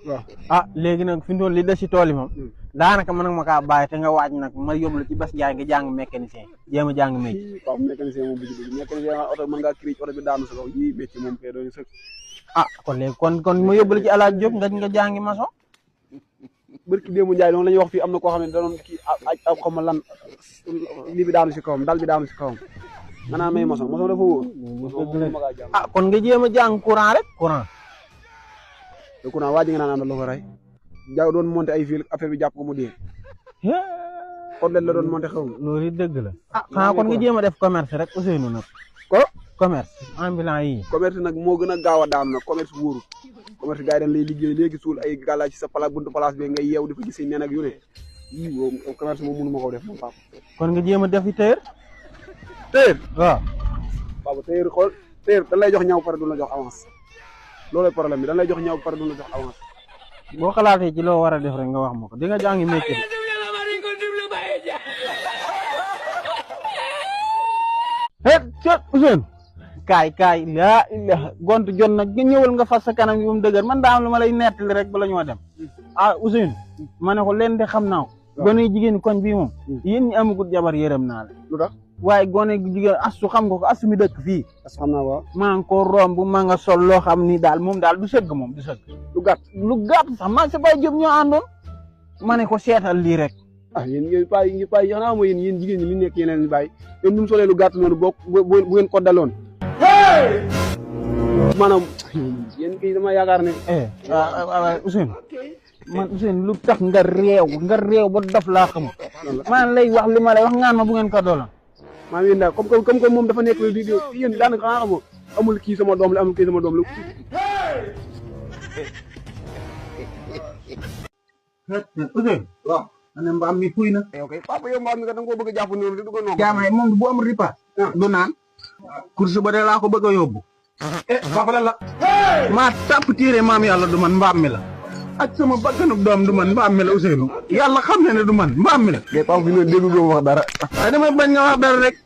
waaw ah léegi nag fi mu toll li des ci tool yi moom daanaka mën nga ma kaa bàyyi te nga waaj nag ma yóbbu la ci bas jaay nga jàng mécanicien jéem a jàng métier. waaw mécanicien moom bu ci dugg mécanicien oto mën ngaa cric oto bi daanu sa kaw yii métier moom kay doon sëkk. ah kon léegi kon ma yóbbu la ci alaaj Diop nga jàngi maçon. bërki démb Njaay noonu la ñuy wax fii am na koo xam ne da doon kii ak xaw ma lan lii bi daanu si kawam dal bi daanu si kawam nga naan may maçon dafa wóor. ah kon nga jéem a jàng courant rek courant. te courant waa ji nga naan am na lu ko rey Njaay doon monté ay fil affaire bi jàpp ko mu dee. xool la doon monté xaw ma. loolu dëgg la. ah xanaa kon nga jéem a def commerce rek Ousseynou nag. ko commerce ambulant yi. commerce nag moo gën a gaaw a daanu nag commerce wóorul commerce gars yi dañ lay liggéey léegi suul ay gàllaaj ci sa pala buntu place bi nga yeew di fa gis nen ak yu ne yii moom commerce moom mënu ma ko def moom papa. kon nga jéem a defi tailleur. tailleur waaw. papa tailleur xool tailleur dañ lay jox ñaw pare du la jox avance loolooy problème bi dañ lay jox ñaw pare du la jox avance. boo xalaatee ci loo war a def rek nga wax ma ko di nga jàngi métier bi. Ousseynou kaay laa ilaha gont jot nag nga ñëwal nga fas sa kanam yi ba mu dëgër man daa am lu ma lay nettali rek bala ñoo dem ah Ousseynou ma ne ko leen de xam naa ko gone jigéen koñ bii moom yéen ñi amagut jabar yërëm naa la lu tax waaye gone jigéen astu xam nga ko astu mi dëkk fii astu xam naa waaw maa ngi ko romb maa nga sol loo xam ni daal moom daal du sëgg moom du sëgg lu gàtt sax maa sa bay Jóob ñoo àndoon ma ne ko seetal lii rek ah yéen ngeen bàyyi xanaa mooy yéen jigéen ñi li nekk yeneen ñi bàyyi yéen nu mu solee lu gàtt noonu bu ngeen ko daloon maanaam yéen kii dama yaakaar ne Ousseynou man Ousseynou lu tax nga réew ba dof laa xam maa lay wax li ma lay wax ngaan ma bu ngeen ko doolan maa ngi daal comme moom dafa nekk di yéen daanaka xanaa xamoo amul kii sama doom la amul kii sama doom la Ousseynou waaw ane mbaam mi fuy na ok papa yow mbaam mi nga da nga koo bëgg a jàpp noonu du ko noonu jaamay moom bu am ripa du naan course ba de laa ko bëgg a yóbbu papa lan la maa tàpp téere maam yàlla du man mbaam mi la ak sama bakkanub doom du man mbaam mi la Ousseynou yàlla xam ne du man mbaam mi la mais papa fi ne déglu doo wax dara waaye damay bañ nga wax dara rek